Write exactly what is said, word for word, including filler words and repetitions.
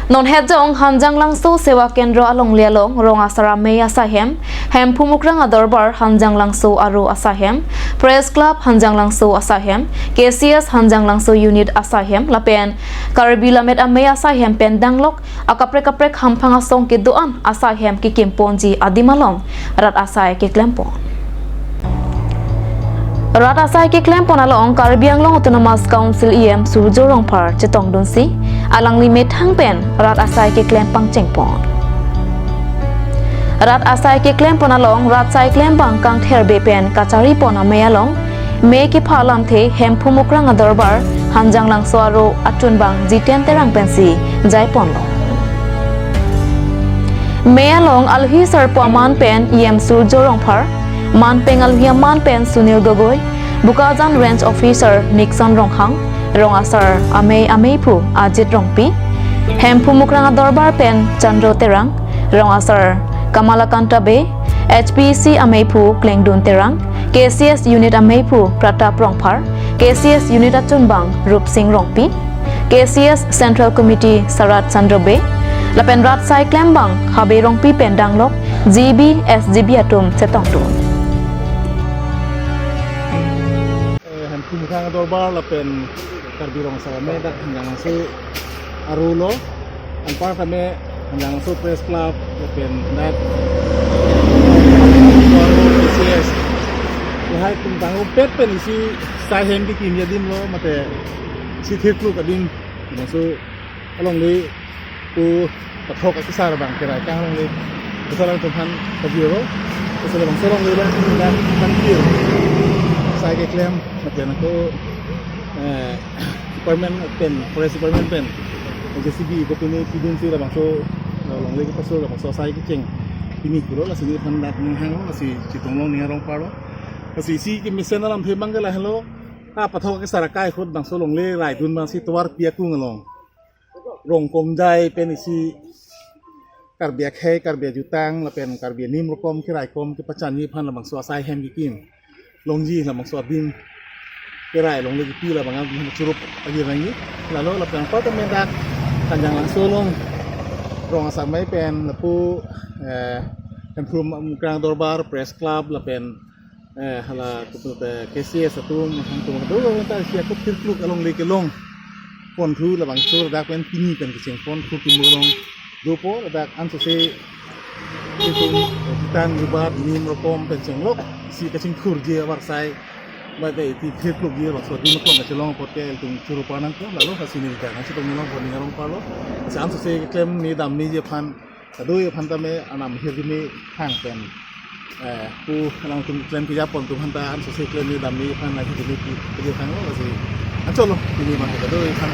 Non het jong Hanjanglangso Sewa Kendro alongle along Rong Asar Amei asaihem, Hemphu Mukrang Adorbar Hanjanglangso Aro asaihem, Press Club Hanjanglangso asaihem, K C S Hanjanglangso Unit asaihem lapen Karbi Lammet Amei asaihem pen danglok akaprek kaprek hamphang asong kedo-an asaihem kekimponji adim along rat asai keklempon. Rat asai keklempon along Karbi Anglong Autonomous Council E M Surjya Rongphar chetongdunsi alangli methang pen rat asai keklem pangchengpon. Rat asai keklempon along rat asai klembang kangther be pen kacharipon amei along me kepha alamthe Hemphu Mukrang Adorbar Hanjanglangso Aro achunbang Jiten Terang pensi jaiponlo. Me along alohi sarpo aman pen E M Surjya Rongphar, manpeng alohi aman pen Sunil Gogoi, Bokajan Range Officer Nixon Ronghang, Rong Asar Amei ameiphu Ajit Rongpi, Hemphu Mukrang Adorbar pen Chandro Terang, Rong Asar Kamalakanta Bey, H P C ameiphu Klengdun Terang, K C S Unit ameiphu Pratap Rongphar, K C S Unit achunbang Rupsing Rongpi, K C S Central Committee Sarat Chandra Bey, lapen rat asai klembang Habe Rongpi pen danglok G B, S G B atum chetongdun. Eh, Hemphu Mukrang Adorbar lapen Karbi Rong Asar Amei dak Hanjanglangso Aro lo. Anpar tame Hanjanglangso Press Club lapen dak K C S. Lahai tum tangpet pen isi asaihem kekim adim lo mate isi thirkluk adim. Laso alongle pu pathok akesar abang kerai kang alongle, basa alangtum aphan pajirlo, basa labangso alongle abang aphan pir asai keklem, mate nangko, eh, department pen, forest department pen, J C B kopine pidunsi labangso, eh, alongle kepaso labangso asai kecheng pini pulo, lasi nephan dak ning hanglo, lasi chetong long ning arong parlo, lasi isi kemesen alamthe abang ke lahelo, ah, pathok akesar akai ahut bangso alongle raidun abangsi tovar pi akung along Rongkomjai pen isi Karbi akhei, Karbi ajutang, lapen Karbi anim rokom keraikom kepachanji aphan labangso asaihem kekim longji, labangso adim kerai alongle kepi labang an churup agi rangi. Lalo lapen anpar tame dak Hanjanglangso along Rong Asar Amei pen lapu, eh, Hemphu Mukrang Adorbar, Press Club, lapen eh, hala kepu te K C S atum, atum do ta isi ako thirkluk alongle kelongpon thu labangso ladak pen pini pen kechengpon thu kimu along dopo ladak ansose itum, eh, jutang jubat nim rokom pen chenglok isi kachingthurji avarsai. Mate iti thirklukji labangso adim aklong kachelong apot ke ilitum churup nangkok, lalo lasi neli dak nangchetong long pon ning arong parlo. Lasi ansose keklem ne damneji aphan kadokave aphan tame anam hirjume thang pen, eh, pu alangtum klem kejapon atum aphan ta ansose klem ne damne aphan na hirjume pi, pi thanglo, lasi anchotlo pini abang kadokave aphan.